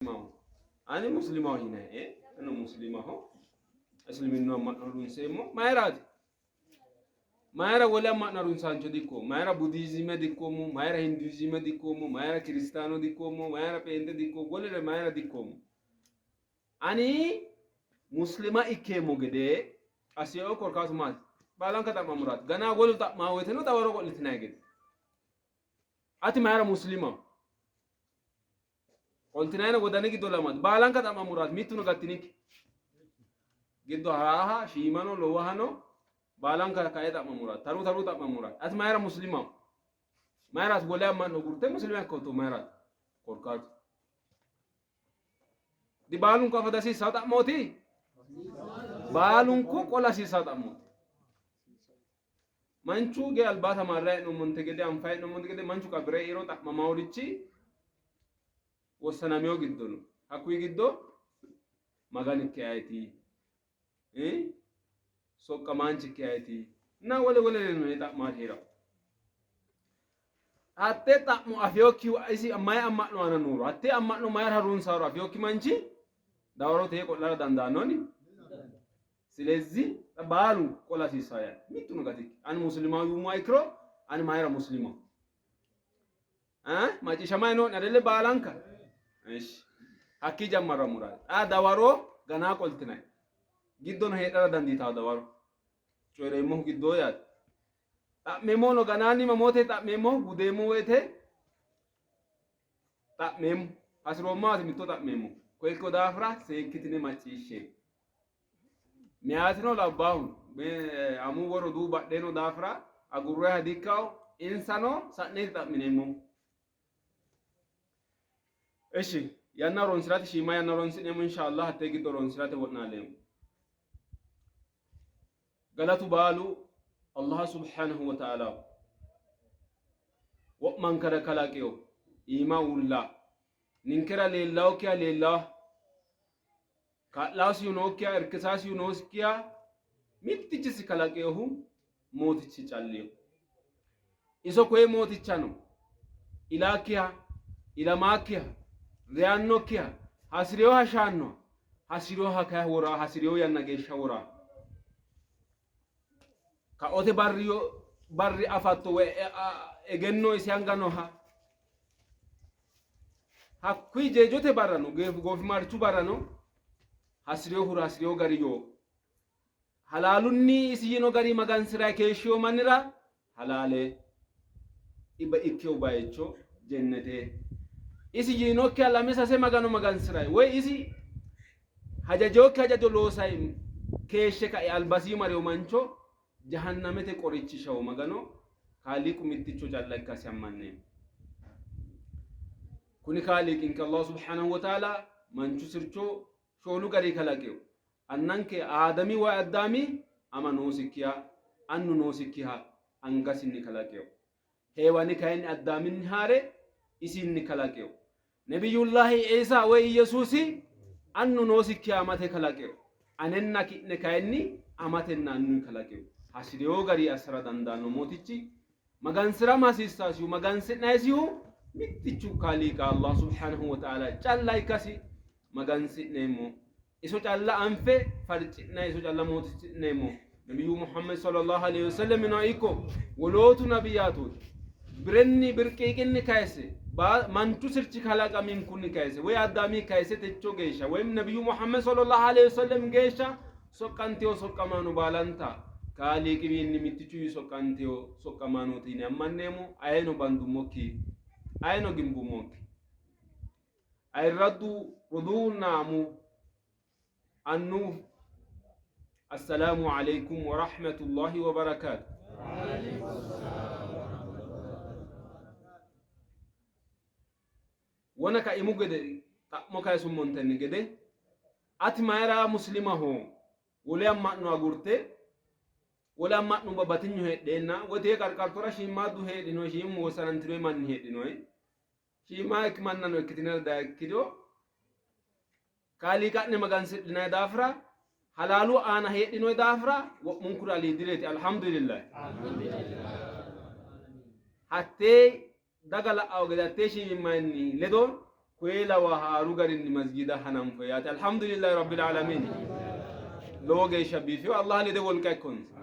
Muslimaho? Ani muslimaho yinanni, ani muslimaho, isliminnu amma'no harunseemmo. Mayiraati? Mayira wole amma'no harunsaancho dikkoommo? Mayira Budiizime dikkoommo? Mayira Hinduizime dikkoommo? Mayira Kiristaano dikkoommo? Mayira Pheente dikkoommo? Wolere mayira dikkoommo? Ani muslima ikkeemmo gede assinoe korkaatu maati? Baalanka xa'mammoraati. Ganaa wolu xa'maa woyiteno dawaro qo'litinanni gede. Ati mayira muslimaho? Qoltinayina wodani giddo lamati baalanka xa'mammoraati mittuno gattinikki. Giddo haraaha shiimano lowahano baalanka kae xa'mammoraati. Taru taru xa'mammoraati. Ati mayira muslimaho? Mayiraati wole amma'no gurte muslima ikkootto mayiraati? Korkaatu. Di baalunku afa dasiissawo xa'mooti? Baalunku qola hasiissawo xa'mooti. Manchu ge albaa tamaarra hee'noommonte gede anfa hee'noommonte gede manchu qabire eiro xa'mamaworichi wossanameo giddo no. Hakkuyi giddo Maganikki ayeti? Soqqamaanchikki ayeti? Na wole wole no xa'maati hee'rawo. Hatte xa'mo afiyokkihu isi mayi amma'no aana nooro, hattee amma'no mayira harunsaaro afiyokki manchi dawaro tee qo'lara dandaannoni? Silezzi xa baalunku qola hasiissaa yaate. Mittuno gatikki. Ani muslimaho yuummoha ikkiro ani mayira muslimaho? Macciishshamayi noo'ne adelle baalanka? Ishi. Hakkii jammarrammora. Xa dawaro ganaa qoltinayi. Giddono heedhara dandiitawo dawaro. Coyi'reemmohu giddoo yaate. Xa'meemmohuno ganaanni mamoote xa'meemmohu gudeemmo woyite xa'meemmo. Hasiroommohaati mitto xa'meemmo. Koye ikkino daafira seekkitine macciishshe. Meyaatino labbaahu amuwu roduu badhee noo daafira agurroyiha diikkawo, insano sa'neeti xa'mineemmohu. Ishi yanna horonsi'rate shiima yanna horonsi'neemmo inshallah hattee giddo horonsi'rate wo'naaleemmo. Galatu baalu Allah subhanahu wa ta'ala wo'mankare kalaqiyo iima uulla ninkera leellawokkiha leellawa Kaa'laasihu nookkiha, irkisaasihu noosikkiha mittichisi kalaqinohu Mootichi calliho. Iso koye Mootichano ilaakkiha, ilamaakkiha, reyannokkiha, hasi'rinoha shaannoha, hasi'rinoha kayi woraa, hasi'rino yanna geeshsha woraa. Kaote barri barri afatto woy egenno isi anga nooha hakkuyi jeejote barrano goofimarchu barrano hasi'rinohura hasi'rino gari yoo halaalunni isi yiino gari magansi'ra keeshshino mannira halaale dhibba ikkino bayicho jennete isi yiinokkiha lame sase magano magansi'ray woy isi hajajokki hajajo loosay keeshshe kae albasii marino mancho jahannamete qorichishawo magano kaaliiqu mitticho calla ikkasi ammanneemmo. Kuni kaaliiqinke Allah subhanahu wa ta'ala manchu sircho shoolu gari kalaqino. Annanke Aadami woy Addaami ama noosikkiha, annu noosikkiha angasinni kalaqino. Heewani kayinni Addaaminni haa're isinni kalaqino. Nebiyullahi Iisa woy Iyyesuusi annu noosikkiha amate kalaqino. Anenna ki'ne kayinni amatenna annunni kalaqino. Hasi'rino garinni assara dandaanno Mootichi magansi'rama hasiissaasihu magansi'nayisihu mittichu Kaaliiqa Allah subhanahu wa ta'ala calla ikkasi magansi'neemmo. Iso calla anfe farci'nay, iso calla mootichi'neemmo. Nabiyyu Muhammad sallallahu alaihi wasallam no ikko wolootu nabiyaatooti birenni birqiiqinni kayise manchu sirchi kalaqaminkunni kayise woy Addaami kayise techo geeshsha woy Nabiyyu Muhammad sallallahu alaihi wasallam geeshsha soqqantino soqqamaano baalanta Kaaliiqiwiinni mittichuwi soqqantino soqqamaanooti yine ammanneemmo. Ayeno bandummokki, ayeno gimbummokki. Ayirraddu roduuwunna amuwu, annuwu, assalaamu aleykum wa rahmatullahi wa barakaatu. Wona kaimu gede xa'mo kayisummontenni gede ati mayira muslimaho wole amma'no agurte wole amma'nubba batinyu heedheenna woy tee qarqartora shiimmaaddu heedhinoe shiimu wossanantinoe manni heedhinoe Shiima mannano ikkitinara daayikkiro, Kaaliiqa'ne magansidhinanni daafira, halaalu aana heedhinoonni daafira wo'munkuri aliidireeti. Alhamdulillahi. Hattee daga la'awo gede hattee shiimimmanni ledo Koye lawa haaru garinni masgiida hananfo yaate. Alhamdulillahi rabbil alamin. Lowo geeshsha biifeyo Allah lede wolqa ikkonsa.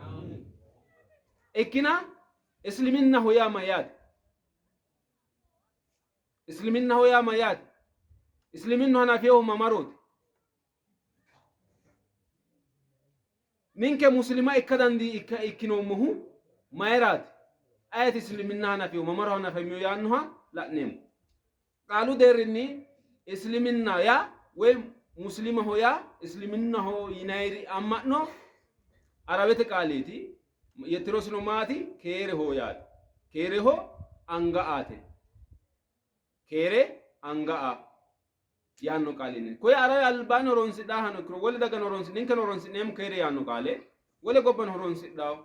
Ikkina isliminnaho yaa mayyaate? Isliminnaho yaa mayyaate? Isliminnu hanafeehu mamarooti? Ninke muslima ikka dandii ikka ikkinoommohu mayiraati? Ayeti isliminna hanafeehu mamaro hanafamino yaannoha la'neemmo. Qaalu deerrinni isliminna yaa woy muslimaho yaa isliminnaho yinayiri amma'no Arawete qaaleeti. Yettirosino maati? Keereho yaate. Keereho anga aate. Keere anga aa yaanno qaalinni. Koye Arawe albaanni horonsidhaahano ikkiro wole dagano horonsi ninkeno horonsi'neemmo keere yaanno qaale wole gobbano horonsidhaho.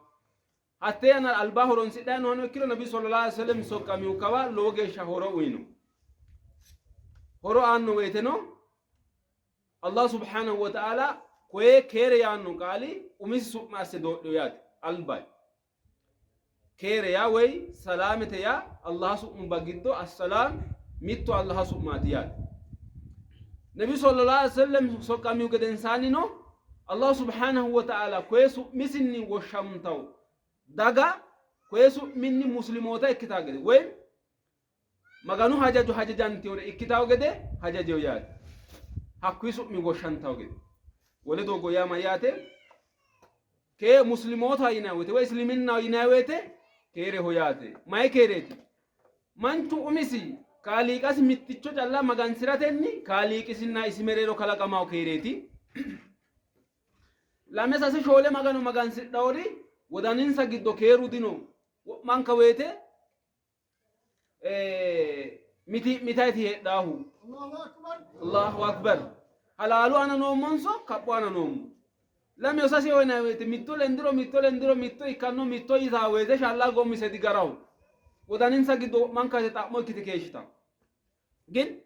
Hattee yannara alba horonsidhanni noohano ikkiro Nabi sallallahu alaihi wasallam soqqamihu kawa lowo geeshsha horo uyino. Horo aanno woyiteno Allah subhanahu wa ta'ala koye keere yaanno qaali umisi su'ma asse doodhino yaate alba. Keere yaa woy salaamete yaa Allah su'mubba giddo assalaam mittu Allah su'maati yaate. Nabi sallallahu alaihi wasallam soqqamihu gedensaannino Allah subhanahu wa ta'ala koye su'misinni woshshamtawo daga koye su'minni muslimoota ikkitawo gede woy Maganu hajajo hajajantewore ikkitawo gede hajajewo yaate. Hakkuyi su'mi woshshantawo gede. Wole doogo yaa mayyaate? Kee muslimoota yinanni woyte woy isliminna yinanni woyte keereho yaate. Mayi keereeti? Manchu umisi Kaaliiqasi mitticho calla magansi'ratenni Kaaliiqisinna isi mereero kalaqamanno keereeti. Lame sase shoole magano magansidhawori wodaninsa giddo keeru dino. Wo'manka woyite mitii'mitayti heedhaahu. Allahu akbar. Halaalu aana noommonso kaphu aana noommo? Lameho saseho yinanni woyte mitto lendiro mitto lendiro mitto ikkanno mitto yitaa woyte shalla gommise digaraho. Wodaninsa giddo wo'manka woyte xa'mo ikkite keeshshitanno. Gin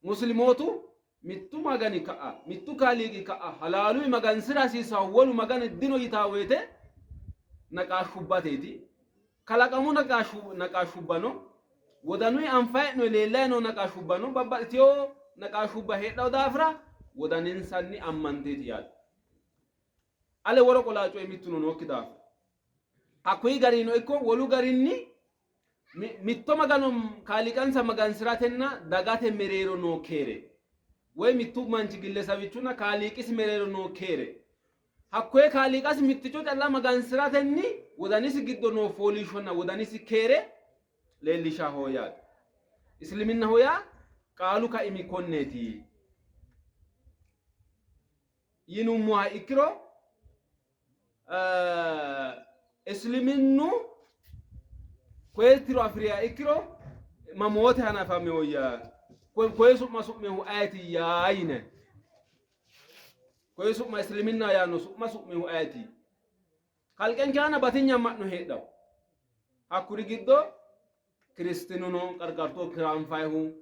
muslimootu mittu magani ka'a mittu kaaliiqi ka'a halaaluyi magansi'ra hasiissanno wolu magani dino yitaa woyte naqaashshubbateeti. Kalaqamu naqaashshubba no, wodanuyi anfayi hee'noyi leellayi noo naqaashshubba no, babbaxxitewo naqaashshubba heedhawo daafira wodaninsanni ammanteeti yaate. Ale woro qolaa coyi mittuno nookki daafira. Hakkuyi gariino ikko wolu garinni mitto Magano Kaaliiqansa magansi'ratenna dagate mereero noo keere woy mittu manchi gillesawichunna Kaaliiqisi mereero noo keere Hakkoye Kaaliiqasi mitticho calla magansi'ratenni wodanisi giddo noo fooliishshonna wodanisi keere leellishaho yaate. Isliminnaho yaa qaalu kaimi konneeti yinummoha ikkiro isliminnu koye tiro afi'riha ikkiro mamoote hanafaminoyya? Koye su'ma su'mihu ayetiyya yine Koye su'ma Isliminna yaanno su'ma su'mihu ayeti? Kalqenke aana batinye amma'no heedhanno. Hakkuri giddo Kiristinnu no, qarqarto kiraanfayihu,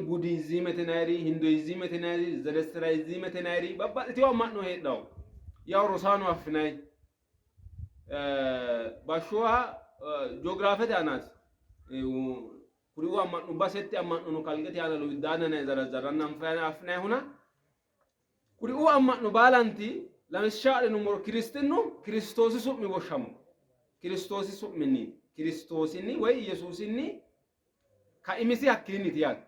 Budiizimete yinayiri, Hinduizimete yinayiri, Zelestirayizimete yinayiri babbaxxitino amma'no heedhanno. Yawo rosaano affinayi. Bashshoha joogiraafete aanaati. Kuriuu amma'nubba sette amma'no no kalqete aana lowiddaanna yinanni zarazzaranna afinayihuna kuriuu amma'no baalanti lawishsha adhinummoro Kiristinnu Kiristoosi su'mi woshshamo Kiristoosi su'minni Kiristoosinni woy Yesuusinni kaimisi hakkiinniti yaate.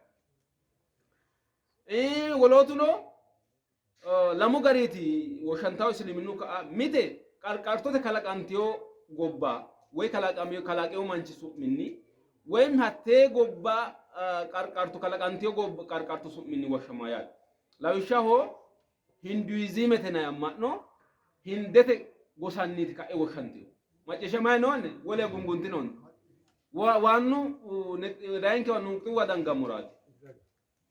Wolootuno Lamu gariti woshshantawo isiliminnu ka'a mite qarqartote kalaqantino gobba woy kalaqino manchi su'minni woyim hattee gobba qarqarto kalaqantino gobba qarqarto su'minni woshshama yaate. Lawishshaho Hinduizimete yinanni amma'no Hindete gosanniiti ka'e woshshantino. Macciishshamay noone wole gunguntinoonte. Waannu rayinkewa nuuqxuwa dangammoraati.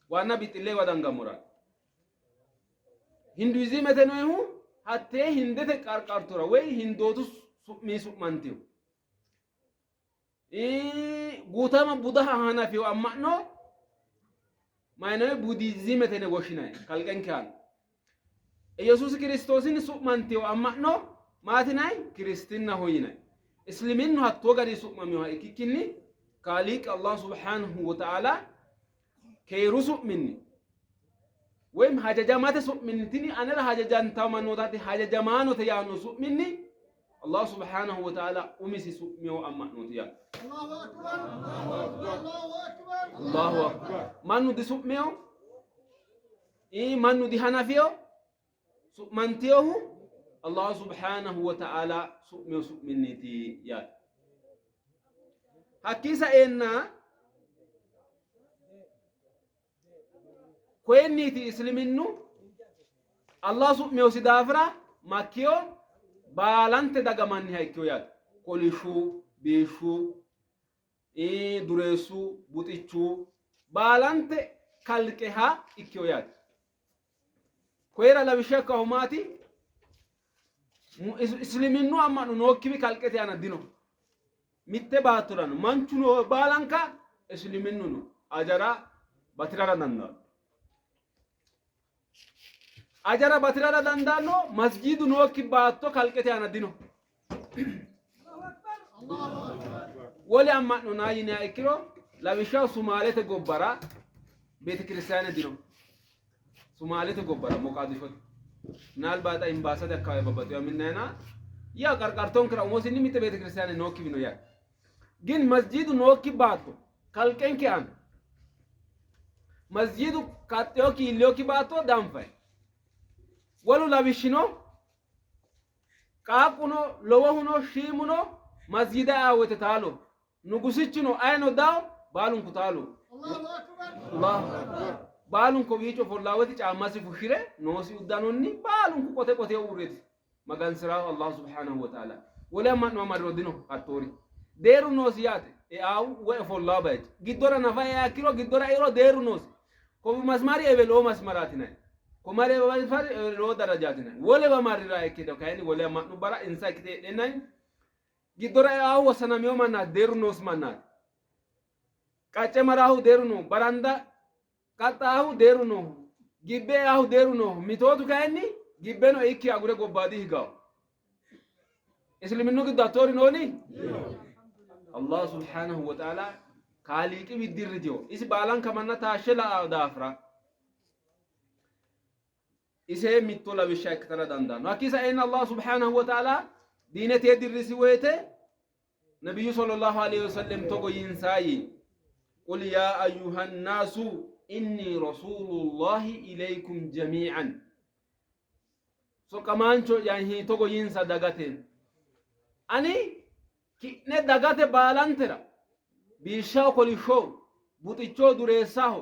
Waanna bixxilleewa dangammoraati. Hinduizimete noohu hattee Hindete qarqartora woy Hindootu su'mi su'mantino. Guutama Budaha hanafino amma'no mayinoe Budiizimete yine woshshinanni kalqenke aana. Yesuusi Kiristoosinni su'mantino amma'no maati yinanni? Kiristinnaho yinanni. Isliminnu hattoo garinni su'maminoha ikkikkinni Kaaliiqi Allah subhanahu wa ta'ala Keeru su'minni woyim hajajamate su'minni tini anera hajajantawo mannootaati hajajamaanote yaanno su'minni Allah subhanahu wa ta'ala umisi su'miyo amma'nooti yaate. Allahu akbar. Mannu disu'miyo, mannu dihanafiyo, su'mantiyohu Allah subhanahu wa ta'ala su'miyo su'minniiti yaate. Hakkii sa'eenna koyenniiti isliminnu Allah su'miyosi daafira makkiyo baalante daga manniha ikkiyo yaate. Kolishshu, biishshu, dureessu, buxichu baalante kalqeha ikkiyo yaate. Koyera lawishsha ikkahu maati? Isliminnu amma'no nookkiwi kalqete aana dino. Mitte baattorano manchu noo baalanka isliminnu no. Ajara batirara dandaanno. Ajara batirara dandaanno masjiidu nookki baatto kalqete aana dino. Wole amma'no naa yiniha ikkiro lawishshaho Sumaalete gobbara beetekiristaane dino. Sumaalete gobbara Moqaadishote ምናልባት imbaasate አካባቢ babbaxxewa minnayina yaa qarqartonkera umosinni mitte beetekiristaane nookkiwi no yaate. Gin masjiidu nookki baatto kalqenke aana masjiidu kaxxeyokki iilleyokki baatto danfay. Wolu lawishshino qaaqquno lowohuno shiimuno masjiida e'a woyte taalo nugusichuno ayino dawo baalunku taalo. Allahu akbar. Baalunku kowiicho ofollaa woyte caammasi fushshire noosi uddanonni baalunku qote qoteho uurreti magansiraahu Allah subhanahu wa ta'ala. Wole amma'no amadiro dino hattoori. Deerru noosi yaate eaahu woy ofollaa bayichi. Giddora nafa e'a ikkiro giddora eiro deerru noosi. Ko masmari eweloo masmaraati yinanni. Ko mare masmari eweloo darajaati yinanni. Wolewa marrira ikkito kayinni wole amma'nubbara insa ikkite heedheennanni giddora eaahu wossanamino mannaati deerru noosi mannaati. Qacce maraahu deerru noohu, baranda qaxxaahu deerru noohu, gibbe eaahu deerru noohu, mitootu kayinni gibbeno eikki agure gobbaadi higawo. Isliminnu giddo hattoori nooni? Allah subhanahu wa ta'ala kaaliiqi widdirritiyo isi baalanka manna taashshe la'a daafira ise mitto lawishsha ikkitara dandaanno. Hakkii saeenna Allah subhanahu wa ta'ala diinete dirrisi woyite Nabiyyu sallallahu alayhi wasallam togo yiinsa yii Qul yaa ayyuhan naasu inni rasuulullahi ilaykum jamii'an Soqqamaancho'ya hii togo yiinsa dagate ani ki'ne dagate baalantera biishshaho kolishshoho buxichoho dureessaho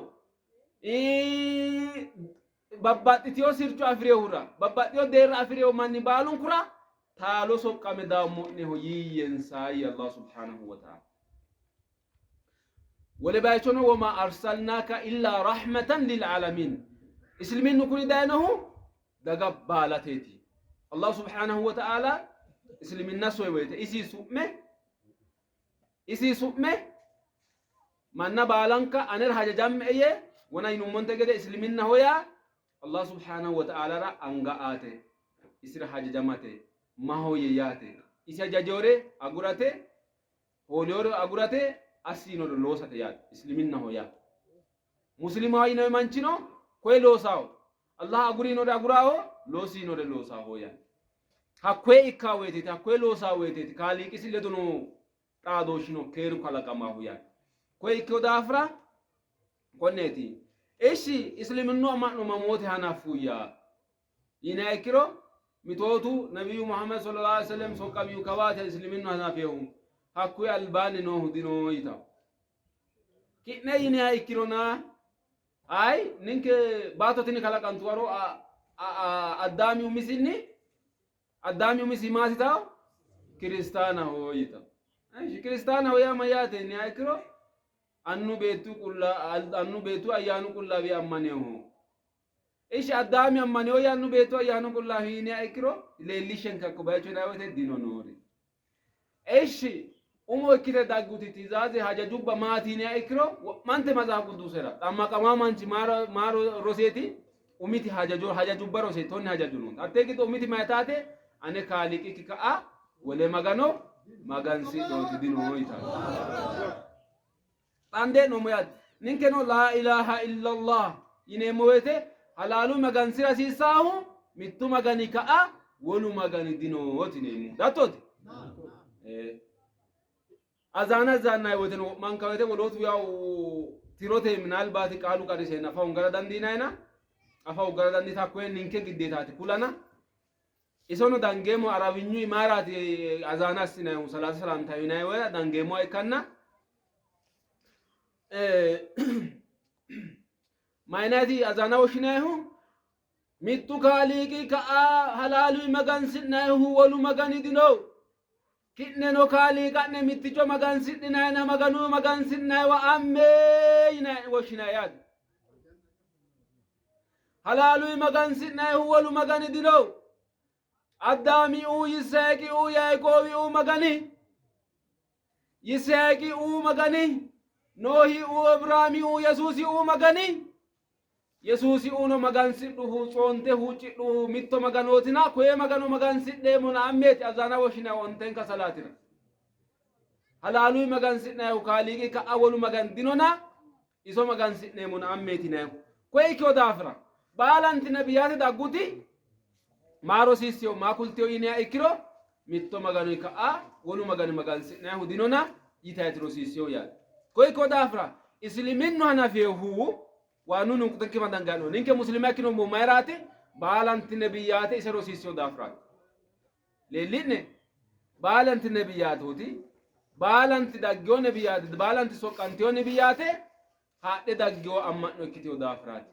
babbaxxitino sircho afi'rinohura, babbaxxino deerra afi'rino manni baalunkura taalo soqqame daammo'neho yiiyyensa yii Allah subhanahu wa ta'ala. Wole bayichono woma arsalnaaka illaa rahmatan lil alamin. Isliminnu kuni dayinohu daga baalateeti. Allah subhanahu wa ta'ala isliminna soyi woyite isi su'me isi su'me Manna baalanka anera hajajamme''e yee wona yinummonte gede isliminnaho yaa Allah subhaanahu wa ta'aalara anga aate, isira hajajamate, maahoyye yaate, isi hajajewore agurate, hoolewore agurate, assi yiinore loosate yaate isliminnaho yaa. Muslimaho yinanni manchino koye loosaho, Allah aguri yiinore aguraho, loosi yiinore loosaho yaate. Hakkoye ikkaa woyteeti, hakkoye loosaa woyteeti kaaliiqisi ledo noo xaadooshshino keeru kalaqamahu yaate. Koye ikkino daafira konneeti. Ishi isliminnu amma'no mamoote hanaffuyya yiniha ikkiro mitootu Nabiyyu Muhammad sallallahu alaihi wasallam soqqamiyu kawaati isliminnu hanafehu hakkuyi albaanni noohu dino yitawo. Ki'ne yiniha ikkirona ayi ninke baatto tini kalaqantu waro Addaami umisinni Addaami umisi maati tawo? Kiristaanaho yitawo. Ishi kiristaanaho yaa mayyaate yiniha ikkiro annu beettu qulla annu beettu ayyaanu qullaawi ammaneho. Ishi Addaami ammaneho yaa annu beettu ayyaanu qullaawi yiniha ikkiro leellishshenke hakko bayicho yinanni woyte dino noori. Ishi umo ikkite dagguti tizaaze hajajubba maati yiniha ikkiro wo'mante Matsaafu Quddusera xammaqamaa manchi maa roseeti? Umiti hajajo hajajubba roseeti tonne hajajo noonta. Hattee giddo umiti mayitaate? Ane Kaaliiqikki ka'a wole magano magansidhooti dino yitanno. Xaande hee'noommo yaate. Ninkeno laa ilaaha illallah yineemmo woyite halaalu magansi'ra hasiissaahu mittu magani ka'a wolu magani dinooti yineemmo. Dattooti? Azaana azaannay woyiteno wo'manka woyite wolootu yawu tirote minaalbaati qaalu qarriseenna afa hongara dandiinayina afa hoggara dandiita hakkoye ninke giddeetaati kulana isono dangeemmo arawinyu imaaraati azaana assinayihu salaata salaanta yinayi woyite dangeemmoha ikkanna mayinayti azaana woshshinayihu mittu kaaliiqi ka'a halaaluy magansi'nayihu wolu magani dino ki'neno kaaliiqa'ne mitticho magansidhinayina maganu magansi'nayiwa amme yinay woshshinay yaate halaaluy magansi'nayihu wolu magani dino Addaamiuu Yisihaqiuu Yaiqoowiuu Magani Yisihaqiuu Magani Nohiuu Abiraamiuu Yesuusiuu Magani Yesuusiuuno magansidhuhu tsoonte huuccidhuhu mitto Maganootina koye Magano magansidheemmona ammeeti azaana woshshinayi ontenka salaatira halaaluyi magansi'nayihu Kaaliiqi ka'a wolu Magani dinona iso magansi'neemmona ammeeti yinayihu koye ikkino daafira baalanti nebiyaate dagguti maa rosiissino maa kultino yiniha ikkiro mitto Magano ka'a wolu Magani magansi'nayihu dinona yitayiti rosiissino yaate. Koye ikkino daafira isiliminnu hanafinohu waanu nunquxinkima dangaano ninke muslima ikkinoommohu mayiraati? Baalanti nebiyaate ise rosiissino daafiraati. Leelli'ne baalanti nebiyaatooti baalanti daggino nebiyaate baalanti soqqantino nebiyaate haadhe daggino amma'no ikkitino daafiraati.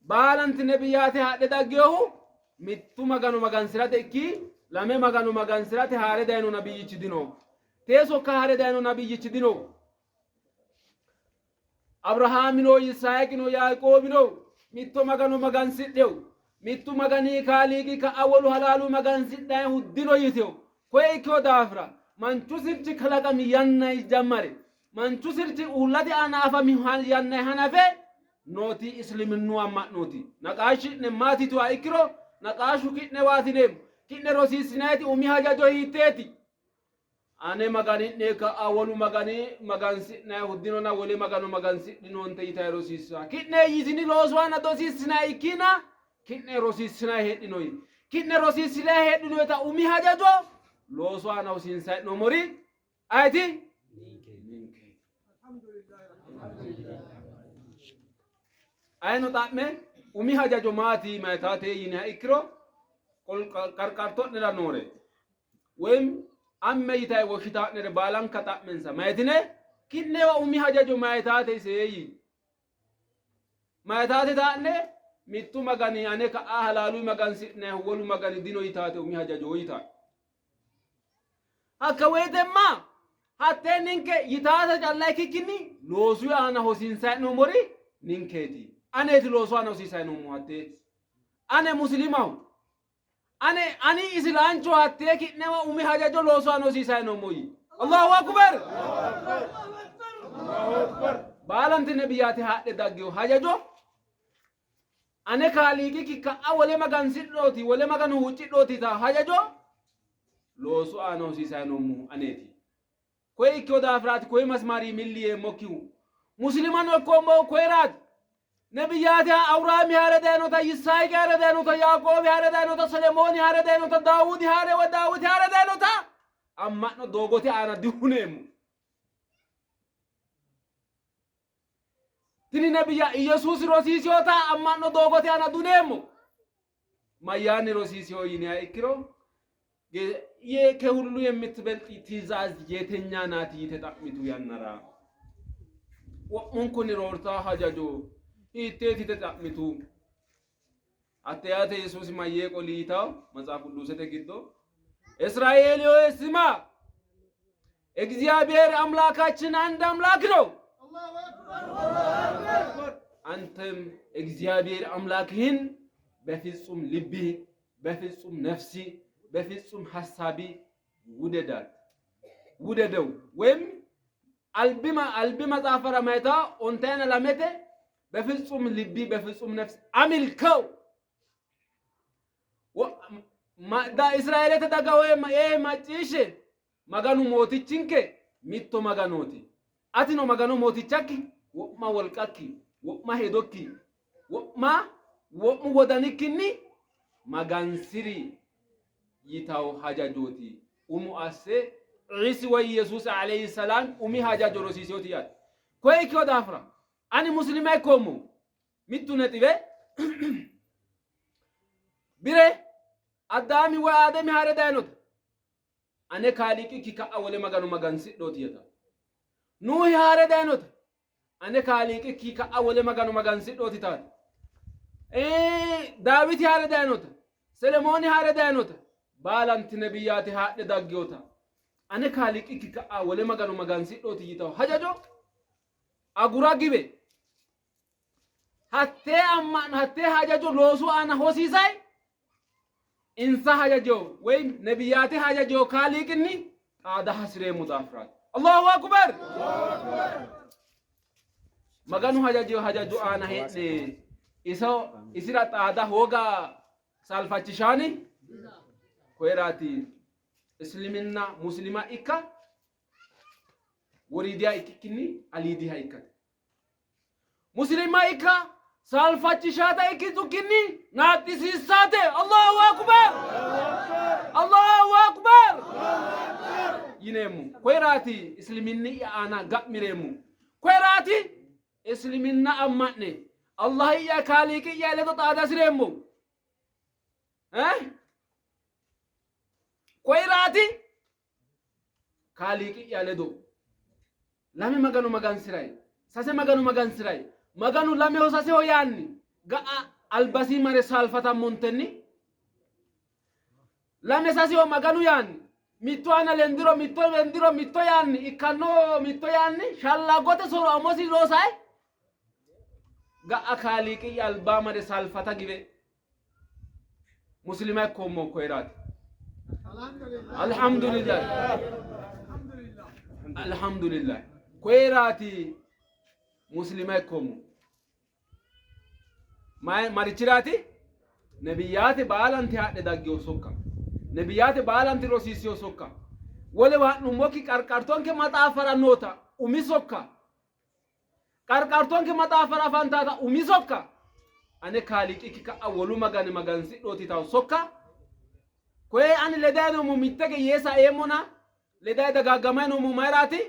Baalanti nebiyaate haadhe dagginohu mittu Magano magansi'rate ikki lame Magano magansi'rate haa're dayino nabiyyichi dino. Tee sokka haa're dayino nabiyyichi dino. Abirahaamino, Yisihaqino, Yaaqoobino mitto Magano magansidheu. Mittu Magani Kaaliiqi ka'a wolu halaalu magansidhannihu dino yiteu. Koye ikkino daafira manchu sirchi kalaqami yannanni jammare manchu sirchi uullate aana afami yannanni hanafe nooti isliminnu amma'nooti. Naqaashi'ne maati yituha ikkiro naqaashu ki'newaati yineemmo. Ki'ne rosiissinayiti umi hajajo hiitteeti? Ane Magani'ne ka'a wolu magani magansi'nayihu dinona wole magano magansidhinoonte yitayi rosiissa. Ki'ne yitini loosu aana dosiissinayi ikkina ki'ne rosiissinayi heedhinoyi. Ki'ne rosiissinayi heedhinoyita umi hajajo loosu aana hosiinsayi hee'noommori ayeti? Ninke. Ayino xa'me umi hajajo maati mayitaate yiniha ikkiro qarqarto'nera noore woyim amme yitayi woshshitaa'nere baalanka xa'mensa. Mayitine? Ki'newa umi hajajo mayitaate ise yii. Mayitaate taa'ne mittu Magani ane ka'a halaaluyi magansi'nayihu wolu Magani dino yitaate umi hajajo yitaate. Hakka woyitemma hattee ninke yitaate calla ikkikkinni loosu aana hosiinsayi hee'noommori ninkeeti. Aneeti loosu aana hosiisayi noommohu hattee. Ane musilimaho. Ane ani isilaancho hattee ki'newa umi hajajo loosu aana hosiisayi noommo yii. Allahu akbar! Baalanti nebiyaate haadhe daggino hajajo ane kaaliiqikki ka'a wole magansidhooti wole magano huuccidhooti yitaa hajajo loosu aana hosiisayi noommohu aneeti. Koye ikkino daafiraati koye masmarii milli yeemmokkihu. Muslimano ikkoommohu koyeraati. Nebiyaate Awuraami haare dayinota, Yisaayiqi haare dayinota, Yaaqoobi haare dayinota, Selemooni haare dayinota, Daawudi haare woy Daawiti haare dayinota amma'no doogote aana dihuneemmo. Tini nebiya Iyesuusi rosiisinota amma'no doogote aana duneemmo. Mayyaanni rosiisino yiniha ikkiro ከሁሉ የምትበልጥ ትእዛዝ የተኛ ናት yite xa'mitu yannara wo'munkunni roortaa hajajo hiitteeti yite xa'mitu. Hatte yaate Yesuusi mayyee qoli yitawo መጽሐፍ ቅዱስete giddo እስራኤል ሆይ ስማ፣ እግዚአብሔር አምላካችን አንድ አምላክ ነው። አንተም እግዚአብሔር አምላክህን በፍጹም ልብህ፣ በፍጹም ነፍሲ፣ በፍጹም ሐሳቢ ውደዳት ውደደው ወይም አልቢ መጽሐፈራ ማይታ ኦንታይና ላሜቴ በፍጹም ልቢ በፍጹም ነፍስ አምልከው Israeelete daga ee macciishshe Maganu mootichinke mitto Maganooti. Atino Magano mootichakki Wo'ma wolqakki, wo'ma hedokki, wo'ma wo'mu wodanikkinni magansi'ri yitawo hajajooti. Umo asse Iisi woy Yesuusi alayhi salaam umi hajajo rosiiseoti yaate. Koye ikkino daafira ani muslima ikkoommo mittu nexiwe bire Addaami woy Aadami haare dayinota ane Kaaliiqikki ka'a wole magano magansidhooti yata. Nuuhi haare dayinota ane Kaaliiqikki ka'a wole magano magansidhooti taate. Daawiti haare dayinota, Selemooni haare dayinota, baalanti nebiyyaati haadhe daggiyota ane Kaaliiqikki ka'a wole magano magansidhooti yitawo hajajo agura giwe hattee amma'no hattee hajajo loosu aana hosiisay insa hajajo woy nebiyaate hajajo kaaliiqinni xaada hasi'reemmo daafiraati. Allahu akbar! Maganu hajajo hajajo aana hee'ne iso isira xaada hooga saalfachishaani koyeraati isliminna muslima ikka woriidiha ikkikkinni aliidiha ikkate. Muslima ikka saalfachishaata ikkitukkinni naaxxisiissaate. Allahu akbar! Allahu akbar! Yineemmo. Koyeraati isliminni'ya aana ga'mireemmo. Koyeraati isliminna amma'ne Allahi'ya Kaaliiqi'ya ledo xaada hasireemmo. Eh? Koyeraati Kaaliiqi'ya ledo lame Magano magansi'ray, sase Magano magansi'ray, Maganu lameho saseho yaanni ga'a albasii mare saalfatammontenni lame saseho Maganu yaanni mitto aana lendiro mitto lendiro mitto yaanni ikkanno mitto yaanni shallagote soro amosi loosay ga'a Kaaliiqi'ya albaa mare saalfata giwe muslima ikkoommo koyiraati. Alhamdulillah. Alhamdulillah. Koyiraati muslima ikkoommo. Marichiraati? Nebiyyaate baalanti haadhe daggeyo sokka. Nebiyyaate baalanti rosiissiyo sokka. Wolewa ha'nummokki qarqartonke maxaaffara noota umi sokka Qarqartonke maxaaffara afantaata umi sokka, Ane Kaaliiqikki ka'a wolu magani magansidhooti yitanno sokka, koye ani ledayi noommo mittege yee saeemmona, ledayi dagaagamayi noommo mayiraati?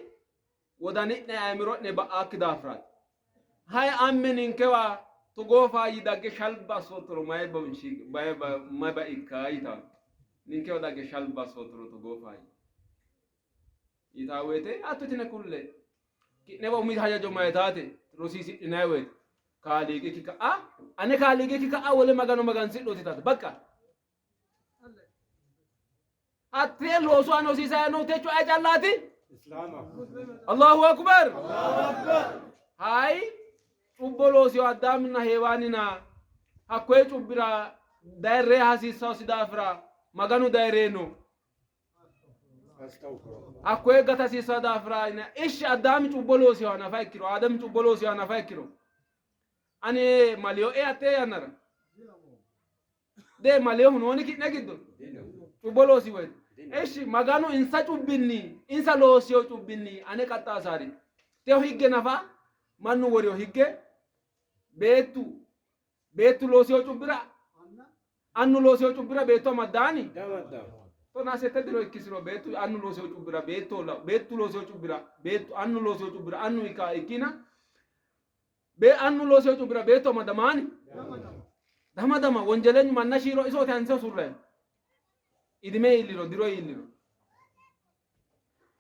Wodani'ne ayimiro'ne ba'aakki daafiraati. Hay amme ninkewa togoo faayyi dagge shalba assoottoro mayi baikka yitanno. Ninkewa dagge shalba assoottoro togoo faayyi. Yitaa woyite hatto yitine kulle. Ki'newa umi hajajo mayitaate rosiisidhinanni woyite Kaaliiqikki ka'a ane Kaaliiqikki ka'a wole magano magansidhooti yitaate. Baqqa hattee loosu aana hosiisayi noohu techo aye callaati? Allahu akbar! Hayi cubbo loosiyo Addaaminna Heewaanina hakkoye cubbira daye ree hasiissaosi daafira Maganu daye reyino. Hakkoye gata hasiissanno daafira ishshi Addaami cubbo loosiha nafa ikkiro, Aadami cubbo loosiha nafa ikkiro, ani maliyoe hattee yannara de maliyohu nooni ki'ne giddo cubbo loosi woyte ishshi Maganu insa cubbinni insa loosiyo cubbinni ane qaxxaasaari teho higge nafa mannu woriyo higge beettu beettu loosiyo cubbira Annu loosino cubbira beetto amaddaani? Tonaa sette diro ikkisiro beettu annu loosino cubbira beetto beettu loosino cubbira beettu annu loosino cubbira annu ikka ikkina be annu loosino cubbira beetto amadamaani? Damadama wonjelenyu manna shiiro isooti hanse usurrayi. Idime iilliro diro iilliro.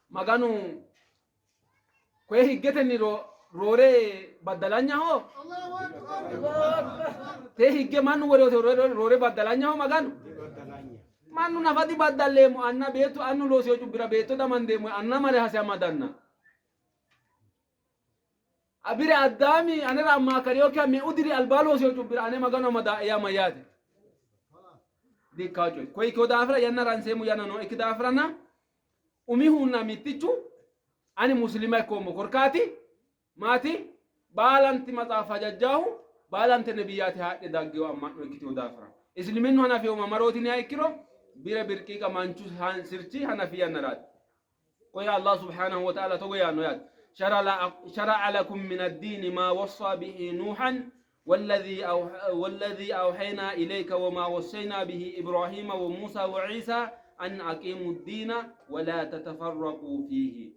Maganu koye higgetenni roore baddalanyaho? Tee higge mannu woreote roore baddalanyaho Maganu? Mannu nafa dibaddalleemmo anna beettu annu loosiyo cubbira beetto damandeemmo anna mare hase amadanna. Abire Addaami anera ammaakkariyokkiha meu diri albaa loosiyo cubbira ane Maganu amadae yaa mayyaate? Dikkawo coyi. Koye ikkino daafira yanna ranseemmo yanna nooikki daafiranna umihunna mittichu ani muslima ikkoommo korkaati maati? Baalanti maxaafa hajajjaahu baalante nebiyyaati haadhe daggeyo amma'no ikkitino daafira. Isliminnu hanafeyo mamarooti yiniha ikkiro bire birqiiqa manchu sirchi hanafi yannaraati. Koye Allah subhanahu wa ta'ala togo yaanno yaate. شرع لكم من الدين ما وصى به نوحا والذي أوحينا إليك وما وصينا به إبراهيم وموسى وعيسى أن أقيموا الدين ولا تتفرقوا فيه.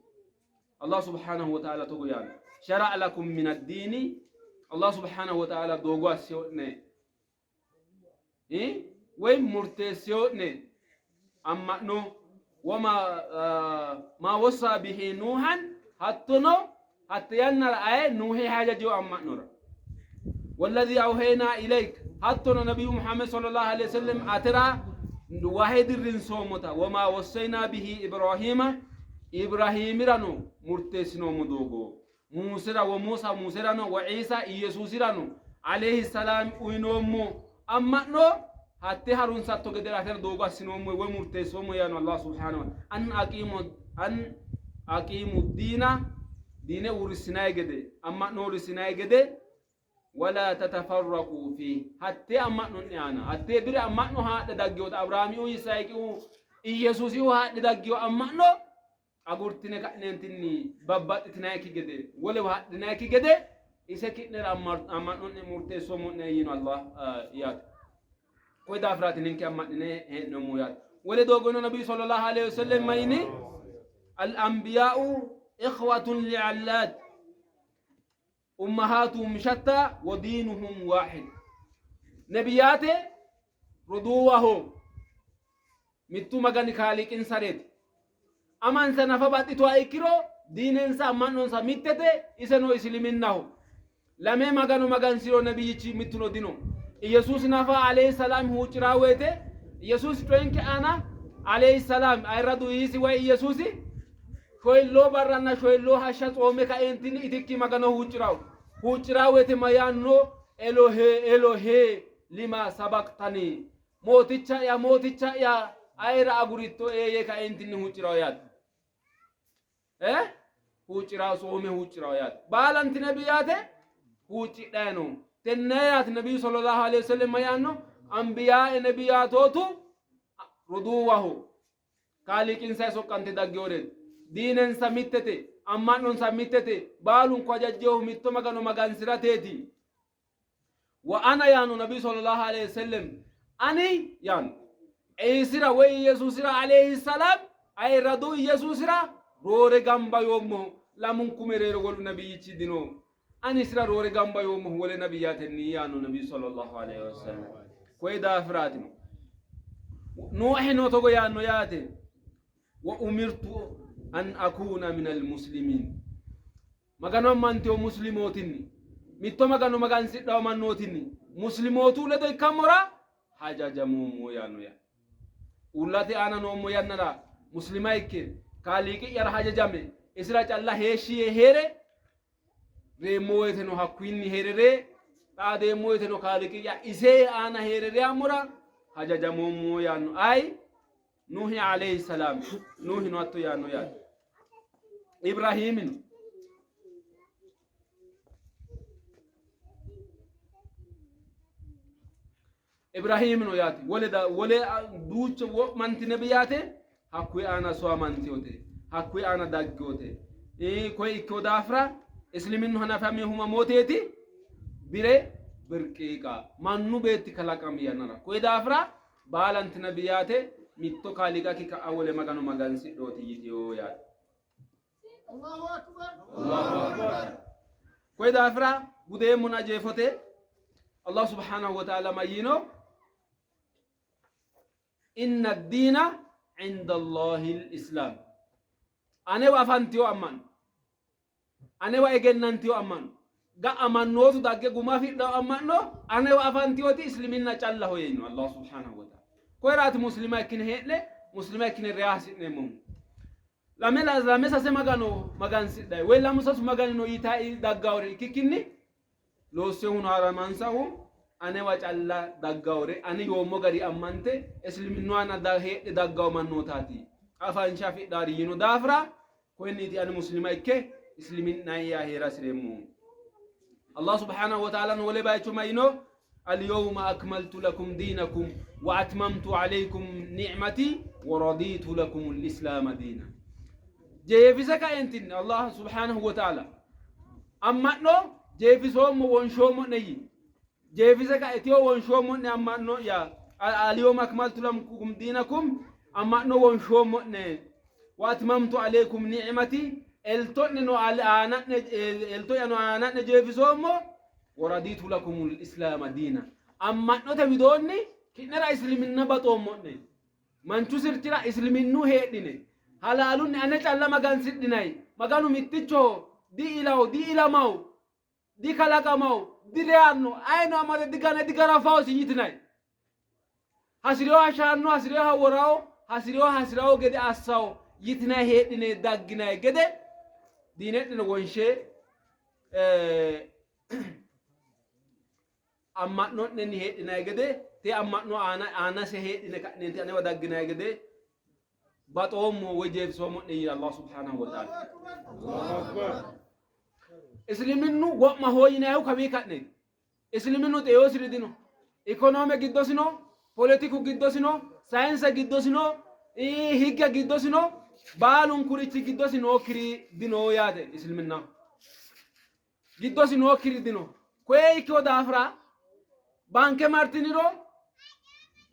الله سبحانه وتعالى togo yaanno شرع لكم من الدين الله سبحانه وتعالى doogo assino'ne woy murteessino'ne amma'no وما ما وصى به نوحا hattono hatte yannara aye Nuhi hajajino amma'nora والذي أوحينا إليك hattono nabiyyu Muhammad صلى الله عليه وسلم atera wahe dirrinsoommota وما وصينا به إبراهيم Ibrahiimirano murteessinoommo doogo Musera وموسى Muserano وعيسى Iyesuusirano عليه السلام uyinoommo amma'no hatte harunsatto gede atera doogo assinoommo woy murteessoommo yaano Allah سبحانه أن أقيموا أن أقيموا الدين diine uurrisinayi gede amma'no uurrisinayi gede ولا تتفرقوا فيه hattee amma'no'ne aana hattee bire amma'no haadhe dagginota Abiraamiu Yisaaqiu Iyesuusiu haadhe daggino amma'no agurtine ka'neentinni babbaxxitinayikki gede wolewa hadhinayikki gede ise ki'nera amma'no'ne murteessoommo'ne yiino Allah yaate. Koyi daafiraati ninke amma'nine hee'noommo yaate. Wole doogono nabiyyu صلى الله عليه وسلم mayini الأنبياء إخوة لعلات أمهاتهم شتى ودينهم واحد. Nebiyaate roduuwaho mittu magani kaaliiqinsareeti. Amansa nafa baxxituha ikkiro diinensa amma'nonsa mittete iseno isiliminnaho. Lame magano magansiro nabiyyichi mittuno dino. Iyesuusi nafa عليه السلام huucciraa woyite Iyesuusi coyinke aana عليه السلام ayirradu Iisi woy Iyesuusi shoyilloo barranna shoyilloo hashsha tsoome kaeentinni itikki magano huuccirawo. Huucciraa woyite mayaanno إلهي إلهي لما سبقتني mooticha'ya mooticha'ya ayira agurittoe yee kaeentinni huuccirawo yaate. Huuccirawo tsoome huuccirawo yaate. Baalanti nebiyaate huuccidhayi no. Tenne yaate nabiyyu صلى الله عليه وسلم mayaanno anbiyaa nebiyaatootu roduuwaho kaaliiqinsa soqqante daggeoreeti. Diinensa mittete amma'nonsa mittete baalunku hajajjeehu mitto magano magansirateeti. وأنا yaanno nabiyyu صلى الله عليه وسلم ani yaanno Iisira woy Iyesuusira عليه السلام ayirradu Iyesuusira roore gamba yoommohu lamunku mereero wolu nabiyyichi dino. Ani isira roore gamba yoommohu wole nabiyaatenni yaanno nabiyyu صلى الله عليه وسلم. Koyi daafiraatino. Nuuhino togo yaanno yaate وأمرت أن أكون من المسلمين. Magano ammanteyo muslimootinni mitto magano magansidhawo mannootinni muslimootu ledo ikkammora hajajamoommo yaanno yaate. Uullate aana noommo yannara muslima ikke kaaliiqi'yara hajajame isira calla heeshshi yee heere reemmo woyiteno hakkuyinni heerere xaadeemmo woyiteno kaaliiqi'ya ise aana heere reammora hajajamoommo yaanno. Ayi Nuhi عليه السلام Nuhino hatto yaanno yaate. Ibrahimino Ibrahimino yaate wole wole duucha wo'manti nebiyaate hakkuyi aana soamanteyote hakkuyi aana daggeyote koye ikkeyo daafira isliminnu hanafaminohu mamooteeti bire birqiiqa mannu beetti kalaqami yannara koye daafira baalanti nebiyaate mitto kaaliiqakki ka'a wole magano magansidhooti yiteyo yaate. الله أكبر الله أكبر. Koye daafira gudeemmona jeefote Allah سبحانه وتعالى mayyino إن الدين عند الله الإسلام. Anewa afantiyo amma'no anewa egennantiyo amma'no ga'a mannootu dagge guma afidhawo amma'no anewa afantiyoti isliminna callaho yiino Allah سبحانه وتعالى. Koyiraati muslima ikkine hee'ne muslima ikkine reya hasi'neemmohu. Lame lame sase magano magansidhayi woy lamu sasu magani no yitayi daggawore ikkikkinni loossehuno haramansahu anewa calla daggawore ani yoommo gari ammante isliminnu aana heedhe daggawo mannootaati afansha afidhaari yiino daafira koyinniiti ani muslima ikke isliminnayi heera hasireemmohu. Allah سبحانه وتعالى wole bayicho mayino اليوم أكملت لكم دينكم وأتممت عليكم نعمتي ورضيت لكم الإسلام دينا. Jeefise kaentinni Allah subhanahu wa ta'ala amma'no jeefisoommo wonshoommo'ne yii. Jeefise kae tiyo wonshoommo'ne amma'no'ya al-yawma akmaltu lakum diinakum amma'no wonshoommo'ne wa atmamtu alaykum ni'mati elto'ne no aana'ne elto'ya no aana'ne jeefisoommo wa raditu lakumul islaama diina amma'note widoonni ki'nera isliminna baxoommo'ne. Manchu sirchira isliminnu heedhine halaalunni ane calla magansidhinayi Maganu mittichoho, di''ilawo, di''ilamawo, dikalaqamawo, direyanno, ayino amade digane digarafawosi yitinayi. Hasi'rinoha shaanno, hasi'rinoha worawo, hasi'rinoha hasi'rawo gede assawo yitinayi heedhine dagginayi gede diine'neno wonshe amma'no'nenni heedhinanni gede, te amma'no aana aanase heedhine ka'neenti anewa dagginanni gede baxoommo woy jeefisoommo'ne yii Allah subhanahu wa ta'ala. Isliminnu wo'maho yinannihu kawii ka'neeti. Isliminnu xeosiri dino. Ikonoome giddosi no, poletiku giddosi no, sayinse giddosi no, higge giddosi no, baalunkurichi giddosi nookkiri dino yaate isliminnaho. Giddosi nookkiri dino. Koye ikkino daafira baanke martiniro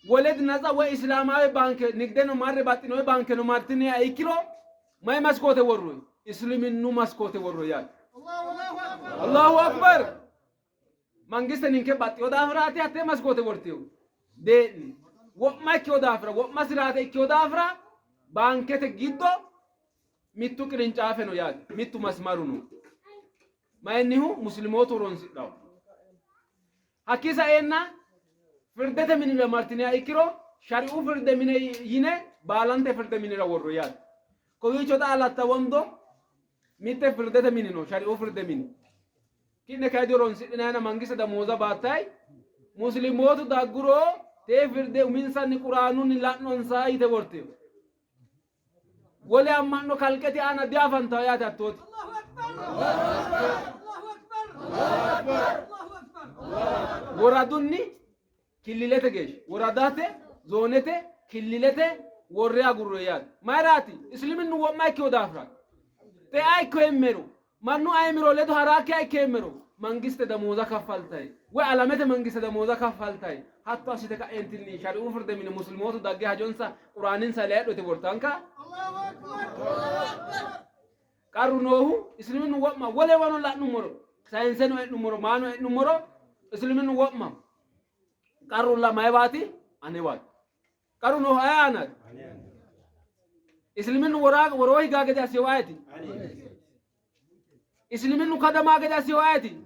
woled natsa woy islaamaawe baanke nigdeno marre baxxinowe baankeno martiniha ikkiro mayi maskoote worroy? Isliminnu maskoote worroy yaate. Allahu akbar! Mangiste ninke baxxino daafiraati hattee maskoote wortino. Dee'ni. Wo'ma ikkino daafira, wo'ma siraate ikkino daafira baankete giddo Mittu qirincaafe no yaate, mittu masimaru no. Mayinnihu? Muslimootu horonsidhawo. Hakkii saeenna firdete minira martiniha ikkiro shari'u firde mine yine baalante firde minira worro yaate. Kowiicho xa Alatta Wondo mitte firdete mini no, shari'u firde mini. Ki'ne kayi dihoronsidhinayina mangiste damooza baattayi muslimootu dagguro tee firde uminsanni quraanunni la'nonsa yite wortino. Wole amma'no kalqete aana diafantawo yaate hattooti. Woradunni killilete geeshsha woradate, zoonete, killilete worre agurroyi yaate. Mayiraati? Isliminnu wo'ma ikkino daafira. Xea ikkoemmero Mannu aimiro ledo ha'raakkiha ikkeemmero, mangiste damooza kaffaltae, woy alamete mangiste damooza kaffaltae, hatto assite ka'eentinni shari'u firde mine muslimootu dagge hajonsa quraaninsa layidho yite wortanka. Qarru noohu isliminnu wo'ma wolewano la'nummoro, sayinseno e'nummoro, maano e'nummoro isliminnu wo'ma. Qarrulla mayiwaati? Anewaati. Qarru noohu aye aanaati? Isliminnu woroo higaa gede assiyohu ayeti? Isliminnu kadamaa gede assiyohu ayeti?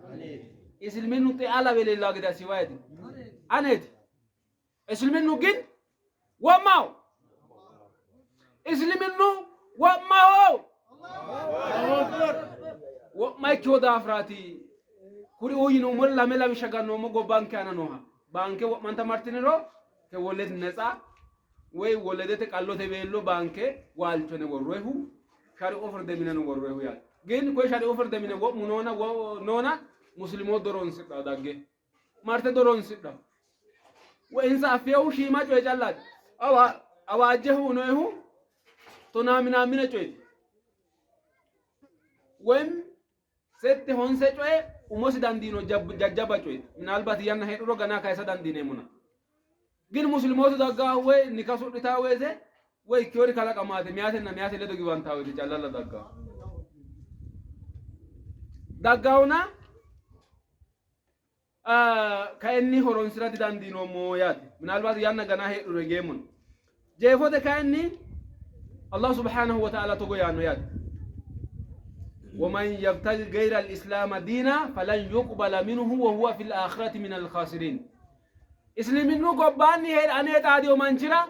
Isliminnu xea lawe leellaa gede assiyohu ayeti? Aneeti. Isliminnu gin wo'maho. Isliminnu wo'maho. Wo'ma ikkiho daafiraati. Kuri uyinummori lame lawishsha gannoommo gobbanke aana nooha. Baanke wo'manta martiniro te woled netsa woy woledete qallote beello baanke waalchone worroyhu shari'u firde mineno worroyhu yaate. Gin koye shari'u firde mine wo'mu noona noona muslimoot doronsidha dagge marte doronsidha. Woy insa affeehu shiima coye callaati. Awa awaajjehu unoyhu tonaa minaamine coyeti. Woyim Sette honse coye umosi dandiino jajjabba coye minaalbati yanna heedhuro ganaa kayisa dandiineemmona. Gin muslimootu daggaahu woy nika su'nitaa woyte woy ikkiyori kalaqamaate miyatenna miyate ledo giwantaa woyte callalla daggaahu. Daggaahuna kayinni horonsira didandiinoommo yaate. Minaalbaati yanna ganaa heedhuro higeemmona. Jeefote kayinni Allah subhanahu wa ta'ala togo yaanno yaate. ومن يبتغي غير الإسلام دينا فلن يقبل منه وهو في الآخرة من الخاسرين Isliminnu gobbaanni heedhane xaadiyo manchira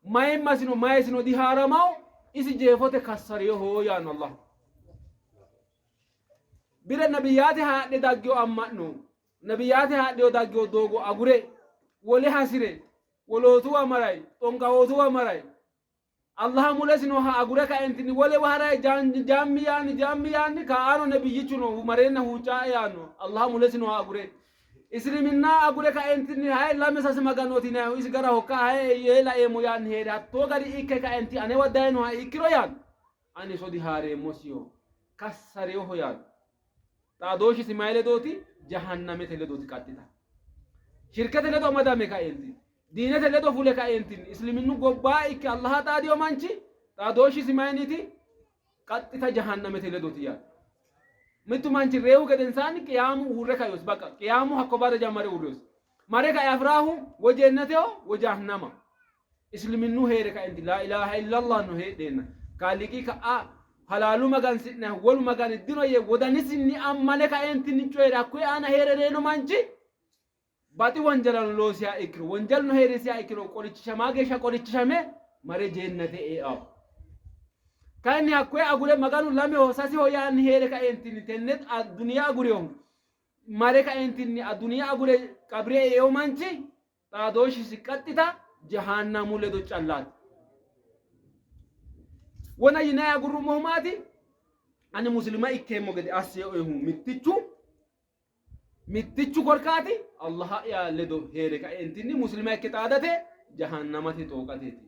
mayimmasino mayisino dihaaramawo isi jeefote kassariyoho yaanno Allah. Bire nabiyyaate haadhe daggiyo amma'no, nabiyyaate haadheyo daggiyo doogo agure wole hasi're wolootuwa maray, xonqawootuwa maray, Allaha mulesi nooha agure kaentinni wolewa haray jaammi yaanni jaammi yaanni kaano nabiyyichu no mareenna huuccaae yaanno Allaha mulesi nooha agure isliminna agure kaentinni hayi lame sase maganooti yinannihu isi gara hokka hayi yee laeemmo yaanni hee're hattoo gari ikke kaenti anewa dayinoha ikkiro yaanno. Ani iso dihaareemmosiho, kassareyoho yaanno. Xaadooshshisi mayi ledooti? Jahannamete ledooti qaxxita. Shirkete ledo amadame kaeentinni, diinete ledo fule kaeentinni, isliminnu gobbaa ikke Allaha xaadiyo manchi xaadooshshisi mayiniiti? Qaxxita jahannamete ledooti yaate. Mittu manchi reyihu gedensaanni qiyaamu uurre kainosi. Baqqa qiyaamu hakko barra jammare uurrinosi. Mare kae afi'raahu wo jennateho wo jahannama. Isliminnu hee're kaenti laa ilaaha illallah no heedheenna Kaaliiqi ka'a halaalu magansi'nannihu wolu magani dino yee wodanisinni ammane kaeentinni coyi're hakkuyi aana hee're reyino manchi baxi wonjalano loosiha ikkiro wonjaluno hee'risiha ikkiro qorichishamaa geeshsha qorichishame mare jeennate eao. Kayinni hakkoye agure Maganu lameho saseho yaanni hee're kaeentinni tenne adduniya agurinohu mare kaeentinni adduniya agure qabire eeo manchi xaadooshshisi qaxxita jahaannamu ledo callaati. Wona yinanni agurrummohu maati? Ani muslima ikkeemmo gede assinoehu mittichu mittichu korkaati Allaha'ya ledo hee're kaeentinni muslima ikke xaadate jahannamate xooqateeti.